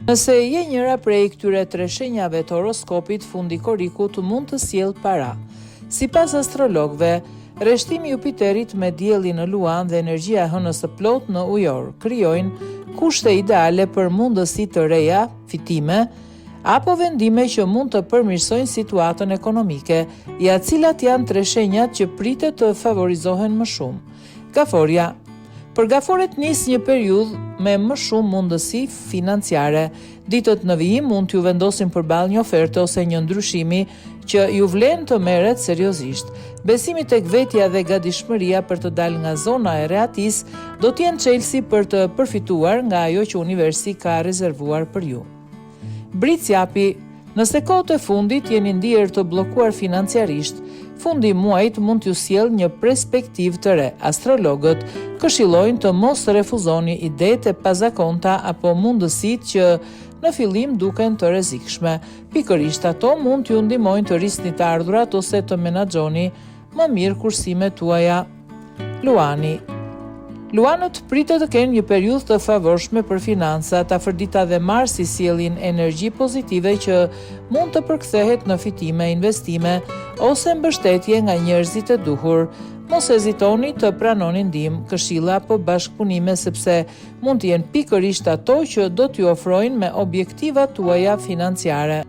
Nëse je njëra prej këtyre tre shenjave të horoskopit, fundi i korrikut mund të sjellë para. Sipas astrologëve, rreshtimi i Jupiterit me Diellin në Luan dhe energjia e Hënës së plotë në Ujor krijojnë kushte ideale për mundësi të reja, fitime, apo vendime që mund të përmirësojnë situatën ekonomike, ja cilat janë tre shenjat që pritet të favorizohen më shumë. Gaforja Për gaforet nis një periudhë me më shumë mundësi financiare. Ditët në vijim mund t'ju vendosin përballë një oferte ose një ndryshimi që ju vlen të merret seriozisht. Besimi tek vetja dhe gatishmëria për të dalë nga zona e rehatisë do të jenë çelësi për të përfituar nga ajo që universi ka rezervuar për ju. Bricjapi, Nëse kohët e fundit jeni ndier të bllokuar financiarisht, fundi i muajit mund t'ju sjellë një perspektivë të re. Astrologët këshillojnë të mos refuzoni idetë e pazakonta apo mundësitë që në fillim duken të rrezikshme. Pikërisht ato mund t'ju ndihmojnë të rrisni të ardhurat ose të menaxhoni më mirë kursimet tuaja. Luani Luanët pritet të kenë një periudhë të favorshme për financat. Afërdita dhe Marsi sjellin energji pozitive që mund të përkthehet në fitime, investime ose mbështetje nga njerëzit e duhur. Mos hezitoni të pranoni ndihmë, këshilla apo bashkëpunime sepse mund të jenë pikërisht ato që do t'ju afrojnë me objektivat tuaja financiare.